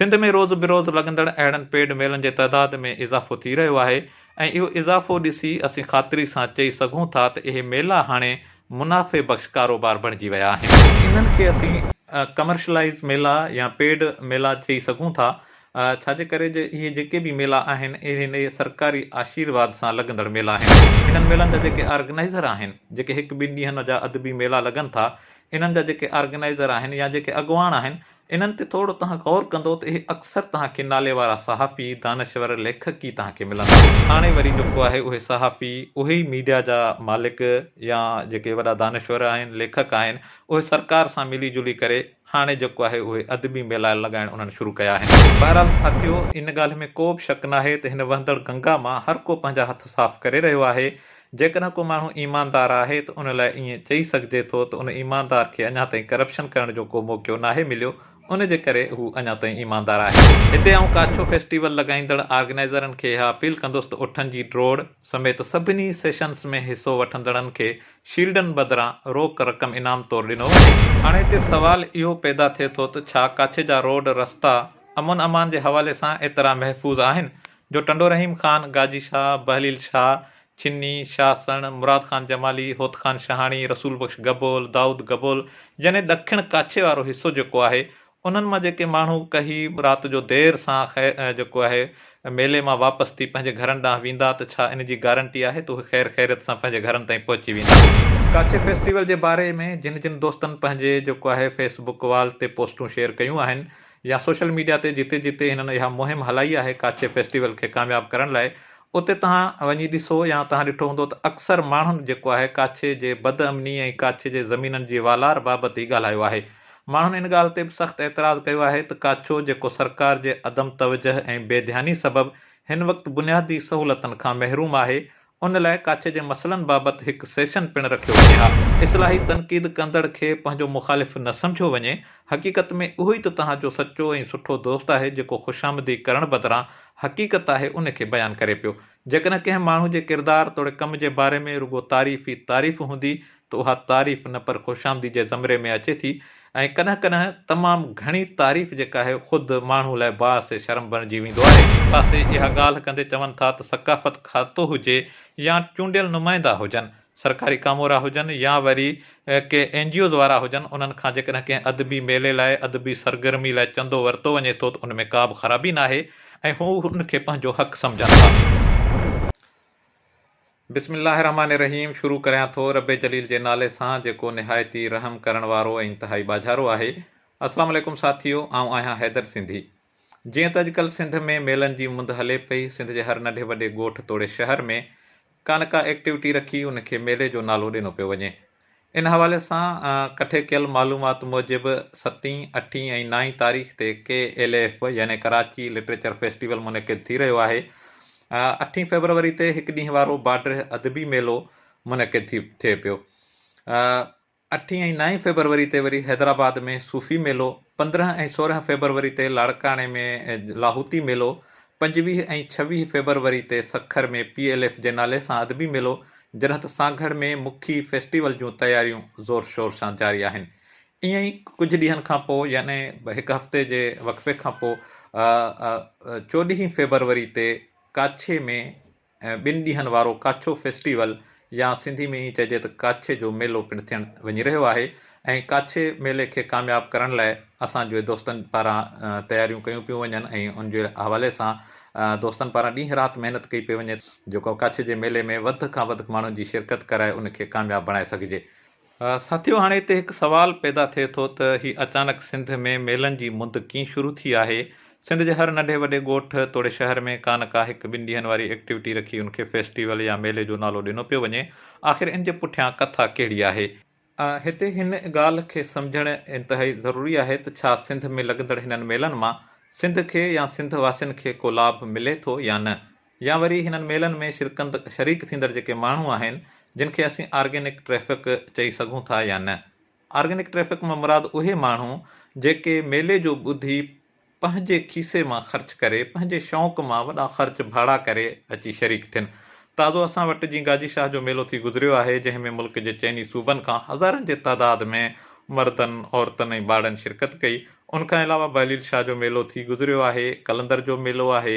سنڌ ۾ روز بروز لڳندڙ اهڙن پيڊ ميلن جي تعداد ۾ اضافو ٿي رهيو آهي ۽ اهو اضافو ڏسي اسين خاطري سان چئي سگهون ٿا ته اهي ميلا هاڻي منافعي بخش ڪاروبار بڻجي ويا آهن. انهن کي اسين ڪمرشلائيز ميلا يا پيڊ ميلا چئي سگهون ٿا ڇا جي ڪري جو اهي جيڪي به ميلا آهن اهي سرڪاري آشيرواد سان لڳندڙ ميلا آهن. انهن ميلن جا جيڪي آرگنائيزر آهن جيڪي هڪ ٻن ڏينهن جا ادبي ميلا لڳن ٿا انهن جا جيڪي آرگنائيزر آهن يا جيڪي اڳواڻ آهن انهن تي ٿورو توهان غور ڪندو ته اهي اڪثر توهان کي نالي وارا صحافي، دانشور، ليکڪ ئي توهان کي ملندا. هاڻي وري جيڪو آهي اهي صحافي، اهي ئي ميڊيا جا مالڪ يا جيڪي وڏا دانشور آهن، ليکڪ آهن، اهي سرڪار سان ملي جلي ڪري هاڻي جيڪو آهي اهي ادبي ميلا لڳائڻ انهن شروع ڪيا آهن. بهرحال ساٿيو ان ڳالهه ۾ ڪو به شڪ ناهي ته هن وهندڙ گنگا مان هر ڪو پنهنجا هٿ صاف ڪري رهيو آهي. جيڪڏهن ڪو ماڻهو ايماندار آهي ته ان لاء ائين چئي سگهجي ٿو ته ان ايماندار کي اڃا تائين ڪرپشن ڪرڻ جو ڪو موقعو ناهي مليو ان جي ڪري هو اڃا تائين ايماندار آهي. هتي آئون ڪاڇو فيسٽيول لڳائيندڙ آرگنائيزرن کي اها اپيل ڪندس ته اٺن جي ڊوڙ سميت سڀني سيشنز ۾ حصو وٺندڙن کي شيلڊن بدران روڪ رقم انعام طور ڏنو وڃي. هاڻي هتي سوال اهو پيدا ٿئي ٿو ته ڇا ڪاڇي جا روڊ رستا امن امان جي حوالي سان ايترا محفوظ آهن جو ٽنڊو رحيم خان، گاجي شاهه، بهليل شاهه، ڇني، شاهه سڻ، مراد خان جمالي، هوت خان شاهاڻي، رسول بخش گبول، دائود گبول يعني ڏکڻ ڪاڇي وارو حصو جيڪو آهي انهن مان جيڪي ماڻهو ڪهي رات جو دير سان جيڪو آهي ميلي مان واپس ٿي پنهنجي گهرن ڏانهن ويندا ته ڇا ان جي گارنٽي آهي ته اهي خير خيريت سان پنهنجي گهرن تائين پهچي ويندا؟ ڪاڇي فيسٽيول جي باري ۾ جن جن دوستن پنهنجي جيڪو آهي فيس بڪ وال تي پوسٽون شيئر ڪيون آهن يا سوشل ميڊيا تي جتي جتي هنن اها مهم هلائي آهي ڪاڇي فيسٽيول کي ڪامياب ڪرڻ لاء اتي توهان وڃي ڏسو يا توهان ڏٺو هوندو ته اڪثر ماڻهن جيڪو آهي ڪاڇي جي بد امني ۽ ڪاڇي جي زمينن جي والار بابت ئي ڳالهايو آهي. ماڻهن ان ڳالهه تي به سخت اعتراض ڪيو آهي ته ڪاڇو جيڪو سرڪار جي عدم توجهه ۽ بي ڌياني سبب هن وقت بنيادي سهولتن کان محروم آهي ان لاء ڪاڇي جي مسئلن بابت هڪ سيشن پڻ رکيو وڃي ها. اصلاحي تنقيد ڪندڙ کي پنهنجو مخالف نه سمجهيو وڃي، حقيقت ۾ اهو ئي ته توهان جو سچو ۽ سٺو دوست آهي جيڪو خوشامدي ڪرڻ بدران حقيقت آهي ان کي بيان ڪري پيو. جيڪڏهن ڪنهن ماڻهو جي ڪردار توڙي ڪم جي باري ۾ رڳو تعريف ئي تعريف هوندي ته اها تعريف نه پر خوشامدي جي زمري ۾ اچي ٿي ۽ ڪڏهن ڪڏهن تمام گهڻي تعريف جيڪا آهي خود ماڻهو لاء باعث شرم بڻجي ويندو آهي. پاسي اها ڳالهه ڪندي چون ٿا ته ثقافت کاتو هجي يا چونڊيل نمائندا هجن، سرڪاري ڪامورا هجن يا وري ڪي اين جي اوز وارا هجن انهن کان جيڪڏهن ڪنهن ادبي ميلي لاء ادبي سرگرمي لاء چندو ورتو وڃي ٿو ته ان ۾ ڪا به خرابي ناهي ۽ هو ان کي پنهنجو حق سمجهن ٿا. بسم الله الرحمٰن الرحيم شروع ڪريان ٿو رب جليل جي نالي سان جيڪو نهايت ئي رحم ڪرڻ وارو ۽ انتهائي ٻاجهارو آهي. السلام عليڪم ساٿيو آئون آهيان حيدر سنڌي. جيئن ته اڄڪلهه سنڌ ۾ ميلن جي مند هلي پئي سنڌ جي هر ننڍي وڏي ڳوٺ توڙي شهر ۾ ڪا نه ڪا ايڪٽيوٽي رکي ان کي ميلي جو نالو ڏنو پيو وڃي. ان حوالي سان ڪٺي ڪيل معلومات موجب ستين، اٺين ۽ نائين تاريخ تي ڪي ايل ايف يعني ڪراچي لٽريچر فيسٽيول منعقد ٿي رهيو آهي. اٺين فيبروري تي هڪ ڏينهن وارو باڊرهه ادبي ميلو منعقد ٿي ٿئي پيو. اٺين ۽ نائين فيبروري تي وري حيدرآباد ۾ صوفي ميلو، 15 ۽ 16 فيبروري تي لاڙڪاڻي ۾ لاهوتي ميلو، 25 ۽ 26 فيبروري تي سکر ۾ پي ايل ايف جي نالي سان ادبي ميلو جڏهن ته سانگهڙ ۾ مکي فيسٽيول جون تياريون زور شور سان جاري آهن. ائين ئي ڪجهه ڏينهن کان پوء يعني هڪ هفتي جي وقفي کان پوء چوڏهين فيبروري تي ڪاڇي ۾ ٻن ڏينهن وارو ڪاڇو فيسٽيول يا سنڌي ۾ ائين چئجي ته ڪاڇي جو ميلو پڻ ٿيڻ وڃي رهيو آهي ۽ ڪاڇي ميلي کي ڪامياب ڪرڻ لاء اسان جي دوستن پاران تياريون ڪيون پيون وڃن ۽ ان جي حوالي سان دوستن پاران ڏينهن رات محنت ڪئي پئي وڃي جيڪو ڪاڇي جي ميلي ۾ وڌ کان وڌ ماڻهن جي شرڪت ڪرائي ان کي ڪامياب بڻائي سگهجي. ساٿيو هاڻي هتي هڪ سوال پيدا ٿئي ٿو ته هي اچانڪ سنڌ ۾ ميلن جي مند ڪيئن شروع ٿي آهي؟ سنڌ جي هر ننڍي وڏي ڳوٺ توڙي شهر ۾ ڪا نه ڪا هڪ ٻن ڏينهن واري ايڪٽيوٽي رکي ان کي فيسٽيول يا ميلي جو نالو ڏنو پيو وڃي آخر ان جي پٺيان ڪٿا ڪهڙي آهي؟ هتي هن ڳالهه کي سمجهڻ انتهائي ضروري آهي ته ڇا سنڌ ۾ لڳندڙ هنن ميلن مان سنڌ کي يا سنڌ واسين کي ڪو لاڀ ملي ٿو يا نه؟ يا وري هنن ميلن ۾ شرڪند شريڪ ٿيندڙ جيڪي ماڻهو آهن جن کي اسين آرگينڪ ٽريفڪ چئي سگهون ٿا يا نه؟ آرگينڪ ٽريفڪ مان مراد اهي ماڻهو جيڪي ميلي جو ٻڌي پنهنجي کيسي مان خرچ ڪري، پنهنجي شوق مان وڏا خرچ ڀاڙا ڪري اچي شريڪ ٿين. تازو اسان وٽ جين گاجي شاهه جو ميلو ٿي گذريو آهي، جنهن ۾ ملڪ جي چئني صوبن کان هزارن جي تعداد ۾ مردن، عورتن ۽ ٻارڙن شرڪت ڪئي. ان کان علاوه بهليل شاهه جو ميلو ٿي گذريو آهي، قلندر جو ميلو آهي،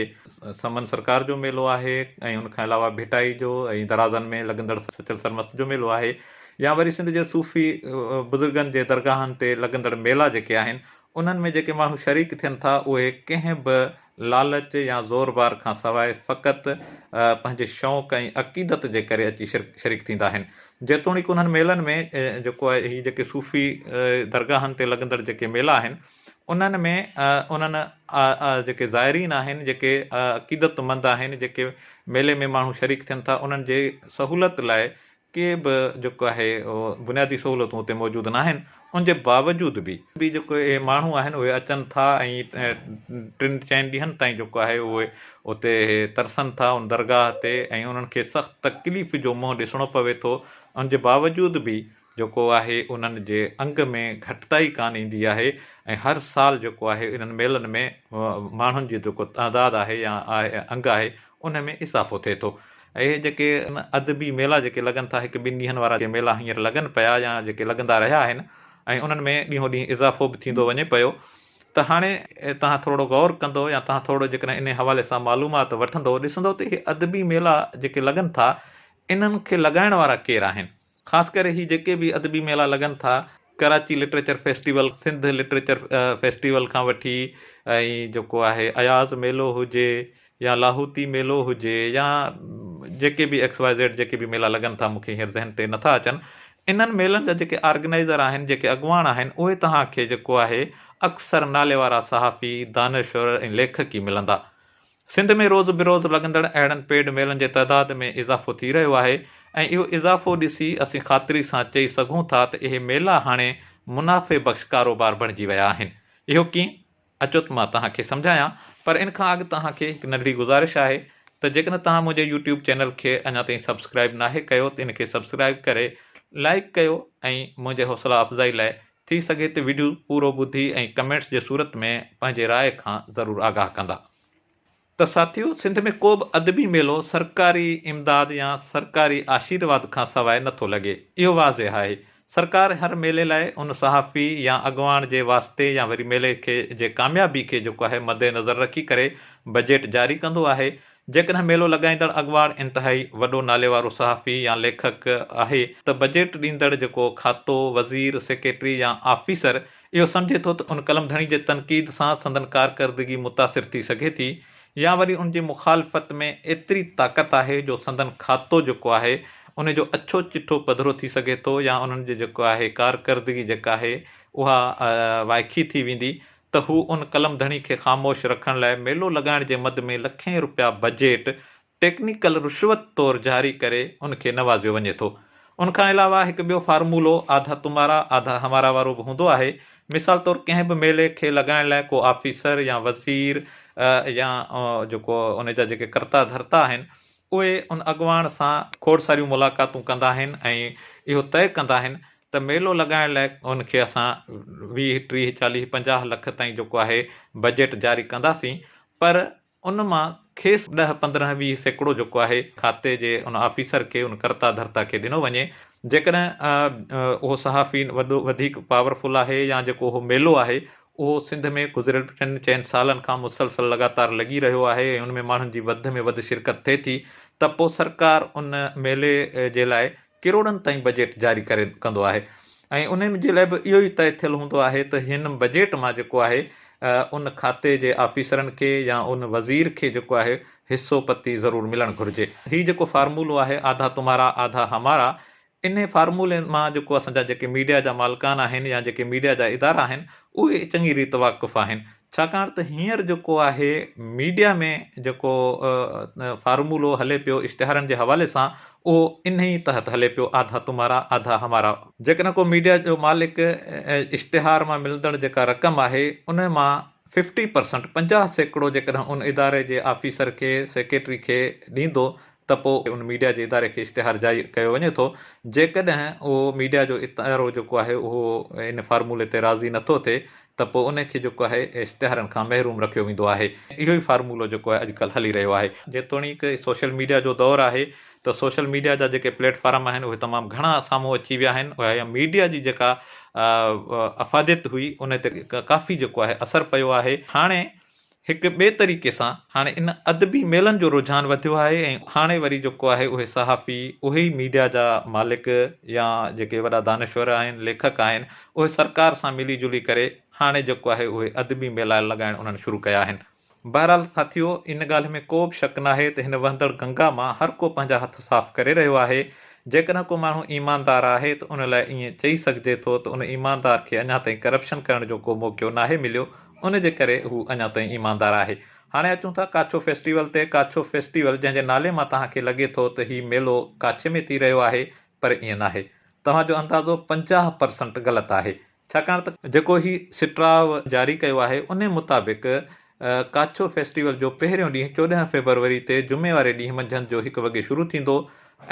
سمن سرڪار جو ميلو آهي ۽ ان کان علاوه ڀٽائي جو ۽ درازن ۾ لڳندڙ سچل سرمست جو ميلو آهي يا وري سنڌ جي صوفي بزرگن جي درگاهن تي لڳندڙ ميلا جيڪي آهن انهن ۾ جيڪي ماڻهو شريڪ ٿين ٿا اهي ڪنهن به لالچ يا زور بار کان سواء فقط پنهنجي شوق ۽ عقيدت جي ڪري اچي شريڪ ٿيندا آهن. جيتوڻيڪ انهن ميلن ۾ جيڪو آهي هي جيڪي صوفي درگاهن تي لڳندڙ جيڪي ميلا آهن انهن ۾ انهن جيڪي زائرين آهن جيڪي عقيدت مند آهن جيڪي ميلي ۾ ماڻهو شريڪ ٿين ٿا انهن جي سهولت لاء ڪي به جيڪو آهي بنيادي سهولتون اتي موجود ناهن ان جي باوجود به. به جيڪو اهي ماڻهو آهن اهي اچن ٿا ۽ ٽن چئن ڏينهن تائين جيڪو آهي اهي اتي ترسن ٿا ان درگاهه تي ۽ انهن کي سخت تڪليف جو منهن ڏسڻو پوي ٿو ان جي باوجود به جيڪو آهي انهن جي انگ ۾ گهٽتائي ڪانه ايندي آهي ۽ هر سال جيڪو آهي انهن ميلن ۾ ماڻهن جي جيڪو تعداد آهي يا انگ آهي ان ۾ اضافو ٿئي ٿو. اهي جيڪي ادبي ميلا جيڪي لڳن ٿا هڪ ٻن ڏينهن وارا جيڪي ميلا هينئر لڳن پيا يا جيڪي لڳندا رهيا آهن ۽ انهن ۾ ڏينهون ڏينهن اضافو به ٿيندو وڃي پيو ته هاڻي توهان ٿورڙو غور ڪندو يا توهان ٿورڙو جيڪڏهن انهي حوالي سان معلومات وٺندو ڏسندو ته اهي ادبي ميلا جيڪي لڳن ٿا انهن کي لڳائڻ وارا ڪير آهن؟ خاص ڪري هي جيڪي به ادبي ميلا لڳن ٿا، Karachi literature festival, Sindh literature festival کان وٺي ۽ جيڪو آهي اياز ميلو هجي يا لاهوتي ميلو هجي يا جيڪي به ايڪس واء زيڊ جيڪي به ميلا لڳن ٿا مون کي هينئر ذهن تي نٿا اچن، انهن ميلن جا جيڪي آرگنائيزر آهن، جيڪي اڳواڻ آهن، اهي توهان کي جيڪو آهي اڪثر ناليوارا صحافي، دانشور ۽ ليکڪ ئي ملندا. سنڌ ۾ روز بروز لڳندڙ اهڙن پيڊ ميلن جي تعداد ۾ اضافو ٿي رهيو آهي ۽ اهو اضافو ڏسي اسين خاطري سان چئي سگهون ٿا ته اهي ميلا هاڻي منافعي بخش ڪاروبار بڻجي ويا آهن. اهو ڪيئن؟ اچو ته مان توهان کي سمجهايان پر ان کان اڳ توهان کي هڪ ننڍڙي گذارش آهي ته جيڪڏهن توهان منهنجي يوٽيوب چينل کي اڃا تائين سبسڪرائيب ناهي ڪيو ته ان کي سبسڪرائيب ڪري لائيڪ ڪيو ۽ منهنجي حوصلا افزائي لاء ٿي سگهي ته وڊيو پورو ٻڌي ۽ ڪمينٽس جي صورت ۾ پنهنجي راء کان ضرور آگاهه ڪندا. ته ساٿيو سنڌ ۾ ڪو به ادبي ميلو سرڪاري امداد يا سرڪاري آشيرواد کان سواء نه ٿو لڳي اهو واضح آهي. سرڪار هر ميلي لاء ان صحافي يا اڳواڻ جي واسطي يا وري ميلي کي جي ڪاميابي کي جيڪو آهي مد نظر رکي ڪري بجيٽ جاري ڪندو آهي جيڪڏهن ميلو لڳائيندڙ اڳواڻ انتهائي وڏو ناليوارو صحافي يا ليکڪ آهي ته بجيٽ ڏيندڙ جيڪو کاتو، وزير، سيڪريٽري يا آفيسر اهو سمجهي ٿو ته ان قلم ڌڻي جي تنقيد سان سندن ڪارڪردگي متاثر ٿي سگهي ٿي يا وري ان جي مخالفت ۾ ايتري طاقت آهي جو سندن کاتو جيڪو آهي ان جو اڇو چٺو پڌرو ٿي سگهي ٿو يا انهن جي جيڪو آهي ڪارڪردگي جيڪا آهي اها وائکي ٿي ويندي ته هو ان قلم ڌڻي کي خاموش رکڻ لاء ميلو لڳائڻ جي مد ۾ لکين رپيا بجيٽ ٽيڪنيڪل رشوت طور جاري ڪري ان کي نوازيو وڃي ٿو. ان کان علاوه هڪ ٻيو فارمولو آڌا تمهارا آڌا همارا وارو به هوندو آهي. مثال طور ڪنهن به ميلي کي لڳائڻ لاء ڪو آفيسر يا وزير يا جيڪو ان جا جيڪي ڪرتا ڌرتا آهن اهي ان اڳواڻ سان کوڙ ساريون ملاقاتون ڪندا آهن ۽ اهو طئي ڪندا آهن ته ميلو لڳائڻ لاء ان کي اسان 20، 30، 40، 50 لک تائين جيڪو آهي بجيٽ جاري ڪنداسين پر ان مان کيس 10، 15، 20% جيڪو آهي کاتي جي ان آفيسر کي ان ڪرتا ڌرتا کي ڏنو وڃي جيڪڏهن اهو صحافي وڏو وڌيڪ پاورفل آهي يا جيڪو اهو ميلو آهي اهو سنڌ ۾ گذريل ٽن چئن سالن کان مسلسل لڳاتار لڳي رهيو آهي ۽ ان ۾ ماڻهن جي وڌ ۾ وڌ شرڪت ٿئي ٿي ته پوء سرڪار ان ميلي جي لاء ڪروڙن تائين بجيٽ جاري ڪري ڪندو آهي ۽ ان جي لاء به اهو ئي طئي ٿيل هوندو آهي ته هن بجيٽ مان جيڪو آهي ان کاتي جي آفيسرن کي يا ان وزير کي جيڪو آهي حصو پتي ضرور ملڻ گهرجي. هي جيڪو فارمولو آهي آڌا تمهارا آڌا همارا انهي فارمولي مان جيڪو اسان جا جيڪي ميڊيا جا مالڪان آهن يا جيڪي ميڊيا جا ادارا آهن اهي چڱي ريت واقف آهن ڇاڪاڻ ته هينئر جيڪو آهي ميڊيا ۾ جيڪو فارمولو هلي پيو اشتهارن جي حوالي سان اهو انهي تحت هلي پيو آڌا تمهارا آڌا همارا. جيڪڏهن ڪو ميڊيا جو مالڪ اشتهار مان ملندڙ جيڪا رقم آهي ان مان ففٽي پرسنٽ، 50%، جيڪڏهن ان اداري جي آفيسر کي، سيڪريٽري کي ڏيندو ته پوء ان ميڊيا جي اداري کي اشتهار جاري ڪيو وڃي ٿو، جيڪڏهن اهو ميڊيا جو ادارو جيڪو آهي اهو ان فارمولي تي راضي نٿو ٿئي ته پوء ان کي جيڪو آهي اشتهارن کان محروم رکيو ويندو آهي. اهو ئي فارمولو جيڪو آهي اڄڪلهه هلي رهيو آهي. جيتوڻيڪ سوشل ميڊيا جو دور آهي ته سوشل ميڊيا جا جيڪي پليٽ فارم آهن اهي تمام گهڻا سامهون اچي ويا آهن يا ميڊيا جي جيڪا افاديت هئي ان تي ڪافي جيڪو آهي اثر پيو آهي. هاڻي هڪ ٻئي طريقي سان هاڻي ان ادبي ميلن جو رجحان وڌيو آهي ۽ هاڻي وري جيڪو آهي اهي صحافي، اهي ئي ميڊيا جا مالڪ يا جيڪي وڏا دانشور آهن، ليکڪ آهن، اهي سرڪار سان ملي جلي ڪري هاڻي جيڪو آهي اهي ادبي ميلا لڳائڻ انهن شروع ڪيا آهن. بهرحال ساٿيو ان ڳالهه ۾ ڪو به شڪ ناهي ته هن وهندڙ گنگا مان هر ڪو پنهنجا هٿ صاف ڪري رهيو آهي. جيڪڏهن ڪو ماڻهو ايماندار آهي ته ان لاء ائين چئي سگهجي ٿو ته ان ايماندار کي اڃا تائين ڪرپشن ڪرڻ جو ڪو موقعو ناهي مليو ان جي ڪري هو اڃا تائين ايماندار آهي. هاڻي اچون ٿا ڪاڇو فيسٽيول تي. ڪاڇو فيسٽيول جنهن جي نالي مان توهان کي لڳي ٿو ته هي ميلو ڪاڇي ۾ ٿي رهيو آهي پر ائين ناهي. توهان جو اندازو 50 پرسنٽ غلط آهي. ڇاڪاڻ ته جيڪو هي سٽراء جاري ڪيو آهي ان مطابق ڪاڇو فيسٽيول جو پهريون ڏينهن 14 فيبروري تي جمعي واري ڏينهن منجهند جو هڪ وڳي شروع ٿيندو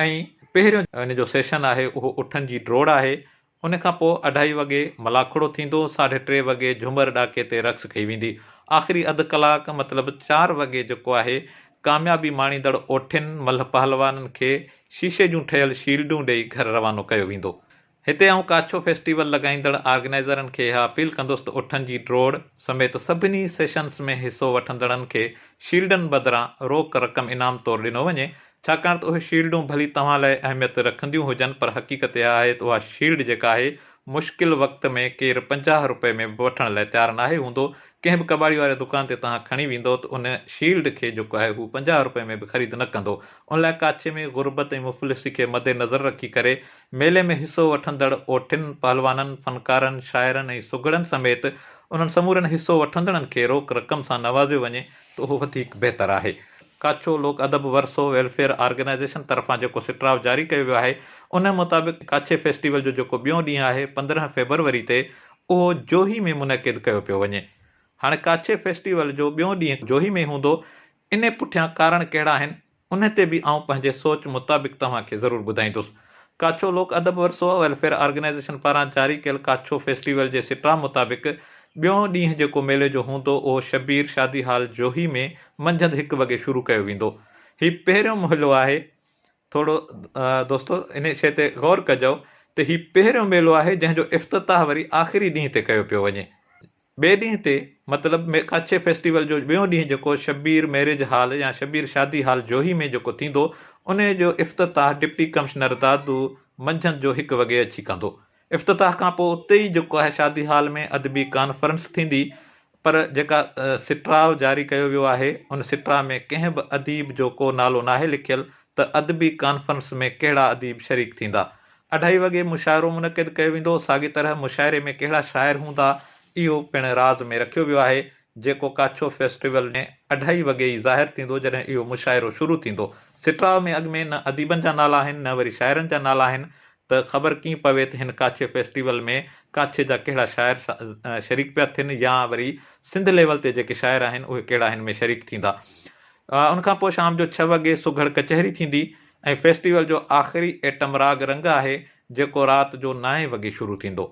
۽ پهريون ان جو سيشن آهي اهو اٺن جي ڊوڙ آهي ان کان پوء اڍائي وڳي ملاکڙو ٿيندو، ساڍي ٽي وڳي جهومر ڏاڪي تي رقص ڪئي ويندي. آخري اڌ ڪلاڪ مطلب چار وڳي جيڪو آهي ڪاميابي ماڻيندڙ اوٺين ملهه پهلوانن کي شيشي جون ٺهيل شيلڊون ڏئي گهر روانو ڪيو ويندو. هتي آئون ڪاڇو فيسٽيول لڳائيندڙ آرگنائيزرن کي اها اپيل ڪندس ته اٺن جي ڊوڙ سميت سڀني سيشنز ۾ حصو وٺندڙن کي شيلڊن بدران روڪ رقم انعام طور ڏنو وڃي ڇاڪاڻ ته اهي شيلڊون ڀلي توهان لاء اهميت رکنديون هجن پر حقيقت اها آهي ته اها شيلڊ جيڪا آهي مشڪل وقت ۾ ڪير 50 رپئي ۾ به وٺڻ لاء تيار ناهي هوندو. ڪنهن به ڪٻاڙي واري دڪان تي توهان کڻي ويندؤ ته ان شيلڊ کي جيڪو آهي هو 50 رپئي ۾ به خريد نه ڪندو. ان لاء ڪاڇي ۾ غربت ۽ مفلسي کي مد نظر رکي ڪري ميلي ۾ حصو وٺندڙ اوٺين، پهلوانن، فنڪارن، شاعرن ۽ سگهڙن سميت انهن سمورن حصو وٺندڙن کي روڪ رقم سان نوازيو وڃي ته اهو وڌيڪ بهتر آهي. ڪاڇو لوڪ ادب ورثو ويلفيئر آرگنائيزيشن طرفان جيڪو سٽراء جاري ڪيو ويو آهي ان مطابق ڪاڇي فيسٽيول جو جيڪو ٻيون ڏينهن آهي 15 فيبروري تي اهو جوهي ۾ منعقد ڪيو پيو وڃي. هاڻي ڪاڇي فيسٽيول جو ٻيون ڏينهن جوهي ۾ هوندو انهي پٺيان ڪارڻ ڪهڙا آهن ان تي به آئون پنهنجي سوچ مطابق توهان کي ضرور ٻڌائيندس. ڪاڇو لوڪ ادب ورثو ويلفيئر آرگنائيزيشن پاران جاري ڪيل ڪاڇو فيسٽيول جي سٽا مطابق ٻيون ڏينهن جيڪو ميلي جو هوندو اهو شبير شادي هال جوهي ۾ منجهند هڪ وڳي شروع ڪيو ويندو. هي پهريون محلو آهي ٿورو دوستو انهي شيء تي غور ڪجو ته هي پهريون ميلو آهي جنهن جو افتتاح وري آخري ڏينهن تي ڪيو پيو وڃي. ٻئي ڏينهن تي مطلب ڪاڇي فيسٽيول جو ٻيون ڏينهن جيڪو شبير ميريج هال يا شبير شادي هال جوهي ۾ جيڪو ٿيندو انهي جو افتتاح ڊپٽي ڪمشنر دادو منجهند جو هڪ وڳي اچي ڪندو. افتتاح کان پوء اتي ئي جيڪو آهي شادي هال ۾ ادبي ڪانفرنس ٿيندي پر جيڪا سٽراء جاري ڪيو ويو آهي ان سٽراء ۾ ڪنهن به اديب جو ڪو نالو ناهي لکيل ته ادبي ڪانفرنس ۾ ڪهڙا اديب شريڪ ٿيندا. اڍائي وڳي مشاعرو منعقد ڪيو ويندو، ساڳي طرح مشاعري ۾ ڪهڙا شاعر هوندا اهو پڻ راز ۾ رکيو ويو آهي، جيڪو ڪاڇو فيسٽيول ۾ اڍائي وڳي ئي ظاهر ٿيندو جڏهن اهو مشاعرو شروع ٿيندو. سٽراء ۾ اڳ ۾ نه اديبن جا نالا آهن نه وري شاعرن جا نالا آهن ته خبر ڪيئن پوي ته هن ڪاڇي فيسٽيول ۾ ڪاڇي جا ڪهڙا شاعر شريڪ پيا ٿين يا وري سنڌ ليول تي جيڪي شاعر آهن اهي ڪهڙا هن ۾ شريڪ ٿيندا. ان کان پوء شام جو ڇهه وڳي سگهڙ ڪچهري ٿيندي ۽ فيسٽيول جو آخري ايٽم راڳ رنگ آهي جيڪو رات جو نائين وڳي شروع ٿيندو.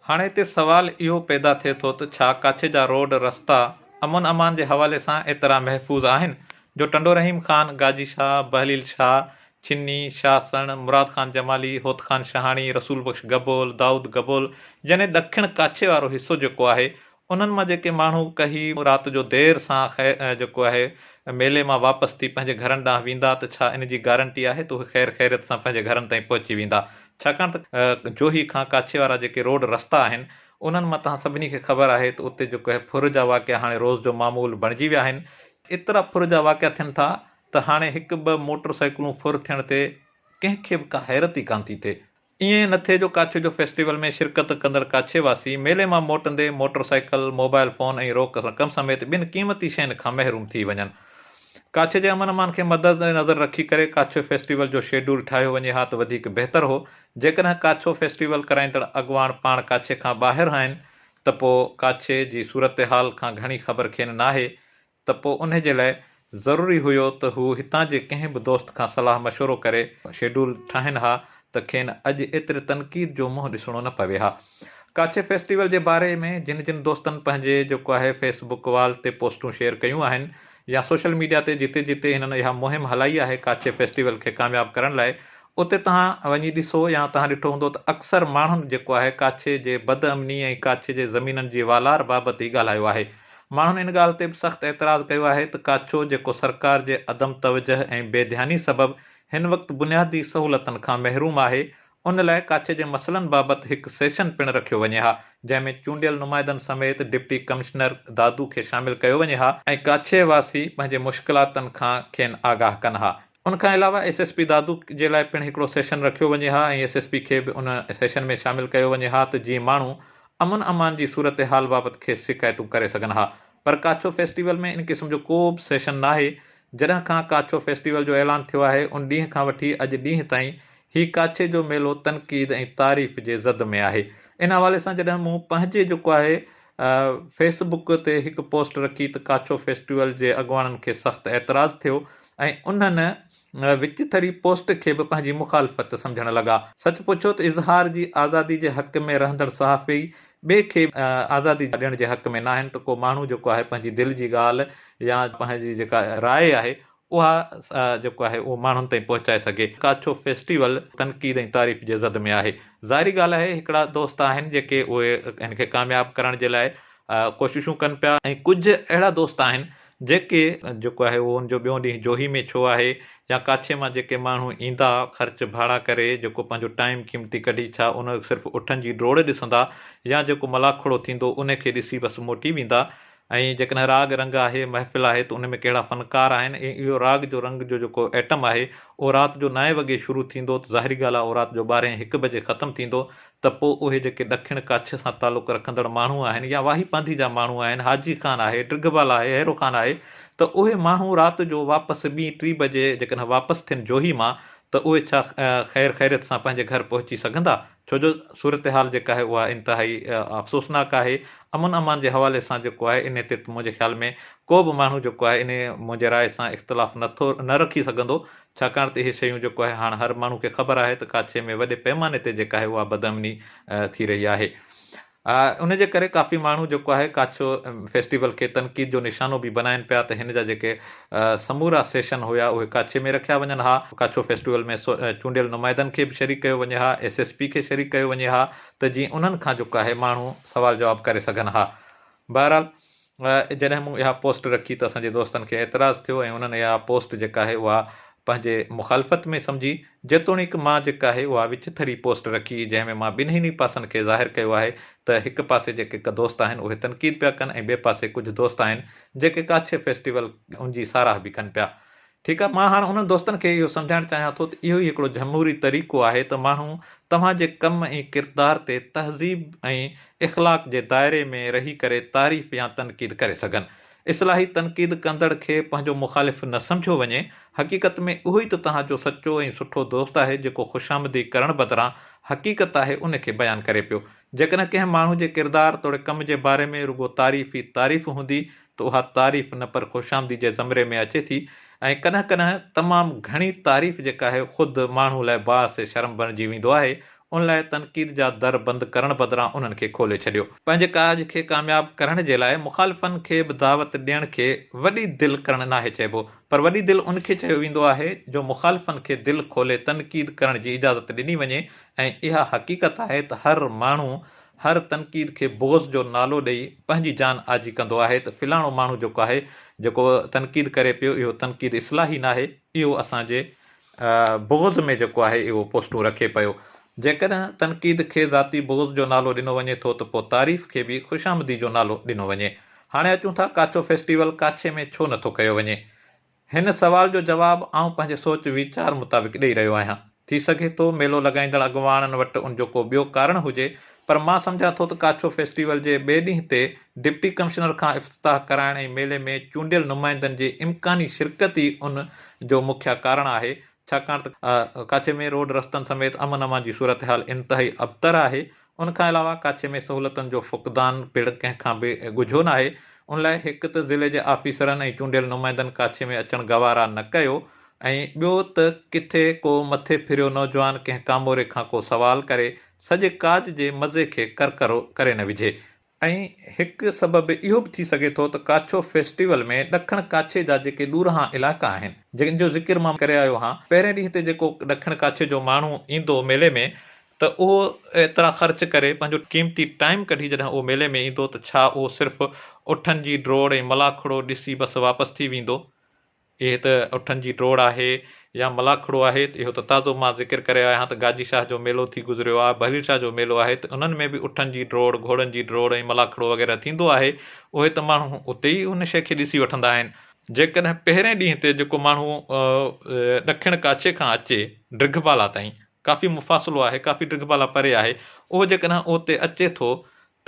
هاڻي هتي سوال اهو پيدا ٿئي ٿو ته ڇا ڪاڇي جا روڊ رستا امن امان جي حوالي سان ايترا محفوظ آهن جو ٽنڊو رحيم خان، گاجي شاهه، بهليل شاهه، ڇني، شاهه سڻ، مراد خان جمالي، هوت خان شاهاڻي، رسول بخش گبول، دائود گبول يعني ڏکڻ ڪاڇي وارو حصو جيڪو آهي انهن مان جيڪي ماڻهو ڪهي رات جو دير سان جيڪو آهي ميلي مان واپس ٿي پنهنجي گهرن ڏانهن ويندا ته ڇا ان جي گارنٽي آهي ته اهي خير خيريت سان پنهنجي گهرن تائين پهچي ويندا؟ ڇاڪاڻ ته جوهي کان ڪاڇي وارا جيڪي روڊ رستا آهن انهن مان توهان سڀني کي خبر آهي ته اتي جيڪو آهي ڦر جا واقعا هاڻي روز جو معمول بڻجي ويا آهن. ايترا ڦر جا واقعا ٿين ٿا ته هاڻي هڪ ٻه موٽر سائيڪلون ڦر ٿيڻ تي ڪنهن کي به ڪا حيرت ئي ڪانه ٿي ٿئي. ائين نه ٿئي جو ڪاڇي جو فيسٽيول ۾ شرڪت ڪندڙ ڪاڇي واسي ميلي مان موٽندي موٽر سائيڪل، موبائل فون ۽ روڪ رقم سميت ٻين قيمتي شين کان محروم ٿي وڃن. ڪاڇي جي امن امان کي مد نظر رکي ڪري ڪاڇو فيسٽيول جو شيڊول ٺاهيو وڃي ها ته وڌيڪ بهتر هو. جيڪڏهن ڪاڇو فيسٽيول ڪرائيندڙ اڳواڻ پاڻ ڪاڇي کان ٻاهر آهن ته پوء ڪاڇي جي صورتحال کان گهڻي خبر کين ناهي ته پوء انهي جي لاء ضروري هيو ته هو هتان جي ڪنهن به دوست کان صلاح مشورو ڪري شيڊول ٺاهين ها ته کين اڄ ايتري تنقيد جو منهن ڏسڻو نه پوي ها. ڪاڇي فيسٽيول جي باري ۾ جن جن دوستن پنهنجي جيڪو آهي فيس بڪ وال تي پوسٽون شيئر ڪيون آهن يا سوشل ميڊيا تي جتي جتي هنن اها مهم هلائي آهي ڪاڇي فيسٽيول کي ڪامياب ڪرڻ لاء اتي توهان وڃي ڏسو يا توهان ڏٺو هوندو ته اڪثر ماڻهن جيڪو آهي ڪاڇي جي بد امني ۽ ڪاڇي جي زمينن جي والار بابت ئي ڳالهايو آهي. ماڻهن ان ڳالهه تي به سخت اعتراض ڪيو آهي ته ڪاڇو جيڪو سرڪار جي عدم توجهه ۽ بي ڌياني سبب هن وقت بنيادي سهولتن کان محروم آهي ان لاء ڪاڇي جي مسئلن بابت هڪ سيشن پڻ رکيو وڃي ها، جنهن ۾ چونڊيل نمائندن سميت ڊپٽي ڪمشنر دادو کي شامل ڪيو وڃي ها ۽ ڪاڇي واسي پنهنجي مشڪلاتن کان کين آگاهه ڪن ها. ان کان علاوه ايس ايس پي دادو جي لاء پڻ هڪڙو سيشن رکيو وڃي ها ۽ ايس ايس پي کي به ان سيشن ۾ شامل ڪيو وڃي ها ته جيئن ماڻهو امن امان جي صورتحال بابت کيس شڪايتون ڪري سگهن ها. پر ڪاڇو فيسٽيول ۾ ان قسم جو ڪو به سيشن ناهي، جڏهن کان ڪاڇو فيسٽيول جو اعلان ٿيو آهي ان ڏينهن کان وٺي اڄ ڏينهن تائين هي ڪاڇي جو ميلو تنقيد ۽ تعريف جي زد ۾ آهي. ان حوالي سان جڏهن مون پنهنجي جيڪو آهي فيس بڪ تي هڪ پوسٽ رکي ته ڪاڇو فيسٽيول جي اڳواڻن کي سخت اعتراض ٿيو ۽ انهن وچٿري پوسٽ کي به پنهنجي مخالفت سمجهڻ لڳا. سچ پڇو ته اظهار جي آزادي جي حق ۾ رهندڙ صحافي ٻئي کي آزادي ڏيڻ جي حق ۾ ناهن ته ڪو ماڻهو جيڪو آهي پنهنجي دل جي ڳالهه يا پنهنجي جيڪا راء آهي اها جيڪو آهي اهو ماڻهن تائين پهچائي سگهي. ڪاڇو فيسٽيول تنقيد ۽ تعريف جي زد ۾ آهي. ظاهري ڳالهه آهي هڪڙا دوست آهن جيڪي اهي هن کي ڪامياب ڪرڻ جي لاء ڪوششون ڪن پيا ۽ ڪجهه اهڙا دوست آهن جيڪي جيڪو آهي اهو ان جو ٻيون ڏينهن جوهي ۾ ڇو آهي يا ڪاڇي مان جيڪي ماڻهو ايندا خرچ ڀاڙا ڪري جيڪو پنهنجو ٽائيم قيمتي ڪڍي ڇا ان صرف اٺن جي ڊوڙ ڏسندا يا جيڪو ملاکڙو ٿيندو ان کي ڏسي بس موٽي ويندا ۽ جيڪڏهن راڳ رنگ آهي محفل آهي ته ان ۾ ڪهڙا فنڪار آهن ۽ اهو راڳ جو رنگ جو جيڪو ائٽم آهي اهو رات جو نائين وڳي شروع ٿيندو ته ظاهري ڳالهه آهي اهو رات جو ٻارهين هڪ بجي ختم ٿيندو ته پوء اهي جيڪي ڏکڻ ڪاڇي سان تعلق رکندڙ ماڻهو آهن يا واهي پانڌي جا ماڻهو آهن، حاجي خان آهي، ڊگهه آهي، هيرو خان آهي ته اهي ماڻهو رات جو واپس ٻين ٽي بجي جيڪڏهن واپس ٿين جوهي مان ته اهي ڇا خير خيريت سان پنهنجي گهر پهچي سگهندا؟ ڇو جو صورتحال جيڪا آهي اها انتهائي افسوسناڪ آهي. امن امان جي حوالي سان جيڪو آهي انهي تي منهنجي خيال ۾ ڪو به ماڻهو جيڪو آهي انهي منهنجي راء سان اختلاف نٿو نه رکي سگهندو ڇاڪاڻ ته اهي شيون جيڪو آهي هاڻ هر ماڻهو کي خبر آهي ته ڪاڇي ۾ وڏي پئماني تي جيڪا آهي اها بدامني ٿي رهي آهي ان جي ڪري ڪافي ماڻهو جيڪو آهي ڪاڇو فيسٽيول کي تنقيد جو نشانو به بنائن پيا ته هن جا جيڪي سمورا سيشن هيا اهي ڪاڇي ۾ رکيا وڃن ها ڪاڇو فيسٽيول ۾ چونڊيل نمائندن کي به شريڪ ڪيو وڃي ها ايس ايس پي کي شريڪ ڪيو وڃي ها ته جيئن انهن کان جيڪو آهي ماڻهو سوال جواب ڪري سگهن ها بهرحال جڏهن مون اها پوسٽ رکي ته اسان جي دوستن کي اعتراض ٿيو ۽ انهن اها پوسٽ جيڪا آهي اها پنهنجي مخالفت ۾ سمجهي، جيتوڻيڪ مان جيڪا آهي اها وچٿري پوسٽ رکي جنهن ۾ مان ٻنهين ئي پاسن کي ظاهر ڪيو آهي ته هڪ پاسي جيڪي ڪي دوست آهن اهي تنقيد پيا ڪن ۽ ٻئي پاسي ڪجهه دوست آهن جيڪي ڪاڇي فيسٽيول ان جي ساراهه به ڪن پيا. ٺيڪ آهي مان هاڻ انهن دوستن کي اهو سمجهائڻ چاهيان ٿو ته اهو ئي هڪڙو جهموري طريقو آهي ته ماڻهو توهان جي ڪم ۽ ڪردار تي تهذيب ۽ اخلاق جي دائري ۾ رهي ڪري تعريف يا تنقيد ڪري سگهن. اصلاحي تنقيد ڪندڙ کي پنهنجو مخالف نه سمجهيو وڃي، حقيقت ۾ اهو ئي ته توهان جو سچو ۽ سٺو دوست آهي جيڪو خوشامدي ڪرڻ بدران حقيقت آهي ان کي بيان ڪري پيو. جيڪڏهن ڪنهن ماڻهو جي ڪردار توڙي ڪم جي باري ۾ رڳو تعريف ئي تعريف هوندي ته اها تعريف نه پر خوشامدي جي زمري ۾ اچي ٿي ۽ ڪڏهن ڪڏهن تمام گهڻي تعريف جيڪا آهي خود ماڻهو لاء باعث شرم بڻجي ويندو آهي ان لاء تنقيد جا در بند ڪرڻ بدران انهن کي کولي ڇڏيو. پنهنجي ڪاڄ کي ڪامياب ڪرڻ جي لاء مخالفن کي به دعوت ڏيڻ کي وڏي دل ڪرڻ ناهي چئبو پر وڏي دل ان کي چيو ويندو آهي جو مخالفن کي دل کولي تنقيد ڪرڻ جي اجازت ڏني وڃي ۽ اها حقيقت آهي ته هر ماڻهو هر تنقيد کي بغض جو نالو ڏئي پنهنجي جان آجي ڪندو آهي ته فلاڻو ماڻهو جيڪو آهي جيڪو تنقيد ڪري پيو اهو تنقيد اصلاحي ناهي اهو اسان جي بغض ۾ جيڪو آهي اهو پوسٽون رکي پيو. جيڪڏهن تنقيد کي ذاتي بغض جو نالو ڏنو وڃي ٿو ته پوء تعريف کي به خوشامدي جو نالو ڏنو وڃي. هاڻي اچون ٿا ڪاڇو فيسٽيول ڪاڇي ۾ ڇو نٿو ڪيو وڃي؟ هن سوال جو جواب آئون پنهنجي سوچ ويچار مطابق ڏئي رهيو آهيان. ٿي سگهي ٿو ميلو لڳائيندڙ اڳواڻن وٽ ان جو ڪو ٻيو ڪارڻ هجي پر مان سمجهان ٿو ته ڪاڇو فيسٽيول جي ٻئي ڏينهن تي ڊپٽي ڪمشنر کان افتتاح ڪرائڻ ۽ ميلي ۾ چونڊيل نمائندن جي امڪاني شرڪت ئي ان جو مکيه ڪارڻ آهي ڇاڪاڻ ته ڪاڇي ۾ روڊ رستن سميت امن امان جي صورتحال انتهائي ابتر آهي ان کان علاوه ڪاڇي ۾ سهولتن جو فقدان پڻ ڪنهن کان به ڳجهو ناهي، ان لاء هڪ ته ضلعي جي آفيسرن ۽ چونڊيل نمائندن ڪاڇي ۾ اچڻ گوارا نه ڪيو ۽ ٻيو ته ڪٿي ڪو مٿي ڦريو نوجوان ڪنهن ڪاموري کان ڪو سوال ڪري سڄي ڪاڄ جي مزي کي ڪرڪرو ڪري نه وجهي. ۽ هڪ سبب اهو به ٿي سگهي ٿو ته ڪاڇو فيسٽيول ۾ ڏکڻ ڪاڇي جا جيڪي ڏورانهان علائقا آهن، جن جو ذڪر مان ڪري آيو هان، پهرين ڏينهن تي جيڪو ڏکڻ ڪاڇي جو ماڻهو ايندو ميلي ۾ ته اهو ايترا خرچ ڪري پنهنجو قيمتي ٽائيم ڪڍي جڏهن اهو ميلي ۾ ايندو ته ڇا اهو صرف اٺن جي ڊوڙ ۽ ملاکڙو ڏسي بس واپس ٿي ويندو؟ اهي ته اٺن جي ڊوڙ آهي يا ملاکڙو آهي ته اهو ته تازو مان ذڪر ڪري آيو آهيان ته گاجي شاهه جو ميلو ٿي گذريو آهي، بهليل شاهه جو ميلو آهي ته انهن ۾ به اٺن جي ڊوڙ، گهوڙن جي ڊوڙ ۽ ملاکڙو وغيره ٿيندو آهي، اهي ته ماڻهو اتي ئي ان شيء کي ڏسي وٺندا آهن. جيڪڏهن پهرين ڏينهن تي جيڪو ماڻهو ڏکڻ ڪاڇي کان اچي ڊگهه بالا تائين، ڪافي مفاصلو آهي، ڪافي ڊگهه بالا پري آهي، اهو جيڪڏهن اتي اچي ٿو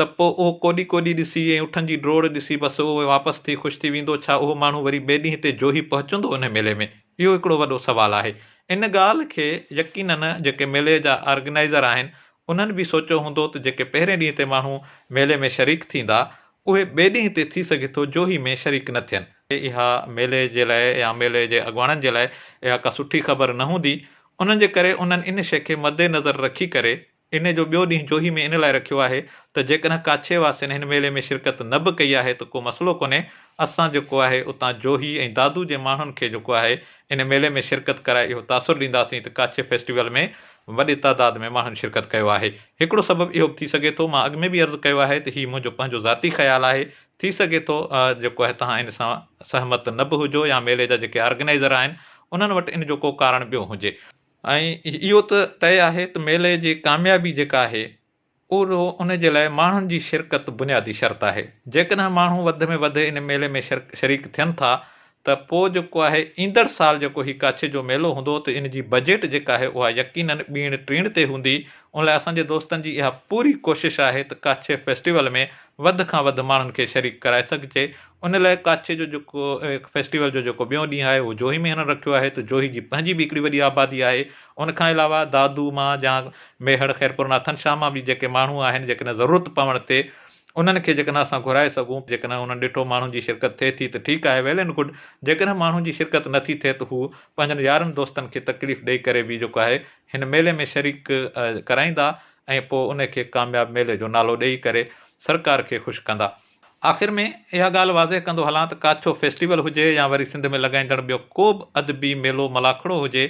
ته پوء اهو ڪوڏي ڪوڏي ڏسي ۽ اٺن جي ڊوڙ ڏسي بس اهو واپس ٿي خوش ٿي ويندو، ڇا اهو ماڻهو وري ٻئي ڏينهن تي جوهي پهچندو انهي ميلي ۾؟ اهو هڪڙو وڏو سوال آهي. ان ڳالهه کي يقينن جيڪي ميلي جا آرگنائيزر آهن انهن به سوچيو هوندو ته جيڪي پهرين ڏينهن تي ماڻهو ميلي ۾ شريڪ ٿيندا اهي ٻئي ڏينهن تي ٿي سگهي ٿو جوهي ۾ شريڪ نه ٿين. اها ميلي جي لاء يا ميلي جي اڳواڻن جي لاء اها ڪا سٺي خبر نه هوندي انهن جي ڪري انهن ان شيء کي مدنظر رکي ڪري ان جو ٻيو ڏينهن جوهي ۾ ان لاء رکيو آهي ته جيڪڏهن ڪاڇي واسين هن ميلي ۾ شرڪت نه به ڪئي آهي ته ڪو مسئلو ڪونهي، اسان جيڪو آهي اتان جوهي ۽ دادو جي ماڻهن کي جيڪو آهي ان ميلي ۾ شرڪت ڪرائي اهو تاثر ڏينداسين ته ڪاڇي فيسٽيول ۾ وڏي تعداد ۾ ماڻهن شرڪت ڪيو آهي. هڪڙو سبب اهو به ٿي سگهي ٿو، مان اڳ ۾ به عرض ڪيو آهي ته هي منهنجو پنهنجو ذاتي خيال آهي، ٿي سگهي ٿو جيڪو آهي توهان ان سان سهمت نه به هجو يا ميلي جا جيڪي آرگنائيزر آهن انهن وٽ ان جو ڪو ڪارڻ ٻيو هجي. ۽ اهو ته طئي آهي ته ميلي جي ڪاميابي جيڪا آهي اهو ان جي لاء ماڻهن جي شرڪت بنيادي شرط آهي. جيڪڏهن ماڻهو وڌ ۾ وڌ ان ميلي ۾ شريڪ ٿين ٿا ته پوء جيڪو آهي ايندڙ سال جيڪو هي ڪاڇي جو ميلو هوندو ته ان جي بجيٽ جيڪا آهي اها يقينن ٻيڻ ٽيڻ تي هوندي ان لاء اسان جي دوستن جي اها پوري ڪوشش آهي ته ڪاڇي فيسٽيول ۾ وڌ کان وڌ ماڻهن کي شريڪ ڪرائي سگهجي ان لاء ڪاڇي جو جيڪو فيسٽيول جو جيڪو ٻيون ڏينهن آهي اهو جوهي ۾ هنن رکيو آهي ته جوهي جي پنهنجي به هڪڙي وڏي آبادي آهي ان کان علاوه دادو مان يا ميهڙ خيرپور ناٿن شاهه مان به جيڪي ماڻهو آهن جيڪڏهن ضرورت پوڻ تي انهن کي جيڪڏهن اسان گهرائي سگهون جيڪڏهن انهن ڏٺو ماڻهن جي شرڪت ٿئي ٿي ته ٺيڪ آهي ويل اينڊ گڊ جيڪڏهن ماڻهن جي شرڪت نٿي ٿئي ته هو پنهنجن يارن دوستن کي تڪليف ڏئي ڪري به جيڪو آهي هن ميلي ۾ شريڪ ڪرائيندا ۽ پوء ان کي ڪامياب ميلي جو نالو ڏئي ڪري سرڪار کي خوش ڪندا. آخر ۾ اها ڳالهه واضح ڪندو هلان ته ڪاڇو فيسٽيول هجي يا وري سنڌ ۾ لڳائيندڙ ٻيو ڪو به ادبي ميلو ملاکڙو هجي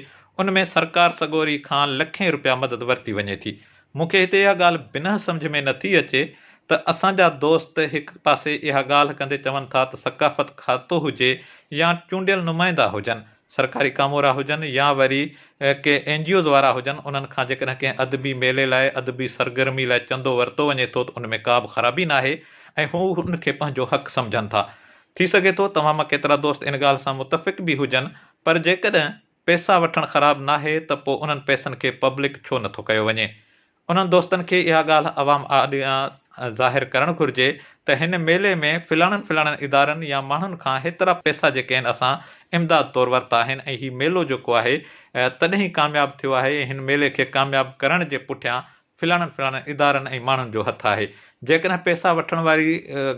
ان ۾ سرڪار سڳوري کان لکين رپيا مدد ورتي وڃي ٿي. مون کي هتي اها ڳالهه بنهه سمجهه ۾ نٿي اچي ته اسان جا دوست هڪ پاسي اها ڳالهه ڪندي چون ٿا ته ثقافت کاتو هجي يا چونڊيل نمائندا هجن سرڪاري ڪامورا هجن يا وري ڪي اين جي اوز وارا هجن انهن کان جيڪڏهن ڪنهن ادبي ميلي لاء ادبي سرگرمي لاء چندو ورتو وڃي ٿو ته ان ۾ ڪا به خرابي ناهي ۽ هو ان کي پنهنجو حق سمجهن ٿا. ٿي سگهي ٿو توهان مان ڪيترا دوست ان ڳالهه سان متفق به هجن پر جيڪڏهن پئسا وٺڻ خراب ناهي ته پوء انهن پئسن کي پبلڪ ڇو نٿو ڪيو وڃي؟ انهن دوستن کي اها ڳالهه عوام آڏيان ظاهر ڪرڻ گهرجي ته هن ميلي ۾ فلاڻن فلاڻن ادارن يا ماڻهن کان هيترا پئسا جيڪي آهن اسان امداد طور ورتا آهن ۽ هي ميلو جيڪو آهي تڏهن ئي ڪامياب ٿيو آهي ۽ هن ميلي کي ڪامياب ڪرڻ جي پٺيان فلاڻن فلاڻن ادارن ۽ ماڻهن جو هٿ آهي. جيڪڏهن پئسا وٺڻ واري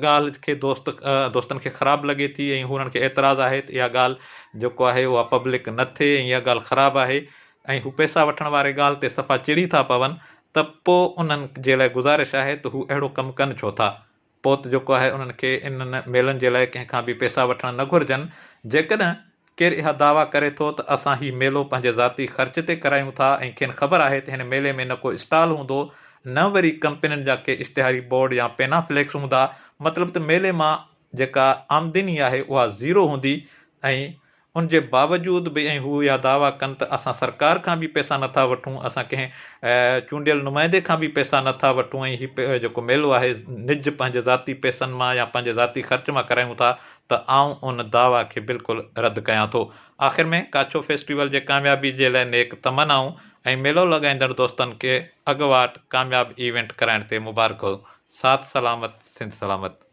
ڳالهه کي دوست دوستن کي خراب لڳي ٿي ۽ هنن کي اعتراض آهي ته اها ڳالهه جيڪو آهي اها پبلڪ نه ٿئي ۽ اها ڳالهه خراب آهي ۽ هو پئسا وٺڻ واري ڳالهه تي صفا چڙي ٿا پون ته پوء انهن جي لاء گذارش آهي ته هو اهڙو ڪم ڪن ڇو ٿا؟ پوء ته جيڪو آهي انهن کي انهن ميلن جي لاء ڪنهن کان به پئسا وٺڻ نه گهرجن. جيڪڏهن ڪير اها دعويٰ ڪري ٿو ته اسان هي ميلو پنهنجي ذاتي خرچ تي ڪرايون ٿا ۽ کين خبر آهي ته هن ميلي ۾ نه ڪو اسٽال هوندو نه وري ڪمپنين جا ڪي اشتهاري بورڊ يا پينا فليڪس هوندا مطلب ته ميلي مان جيڪا آمدني آهي اها زيرو هوندي ۽ ان جي باوجود به ۽ هو اها دعويٰ ڪن ته اسان سرڪار کان به پئسا نه ٿا وٺون، اسان ڪنهن چونڊيل نمائندي کان به پئسا نه ٿا وٺون ۽ هي جيڪو ميلو آهي نج پنهنجي ذاتي پئسن مان يا پنهنجي ذاتي خرچ مان ڪرايون ٿا ته آئون ان دعويٰ کي بلڪل رد ڪيان ٿو. آخر ۾ ڪاڇو فيسٽيول جي ڪاميابي جي لاء نيڪ تمنائون ۽ ميلو لڳائيندڙ دوستن کي اڳواٽ ڪامياب ايونٽ ڪرائڻ تي مبارڪون. ساٿ سلامت سنڌ سلامت.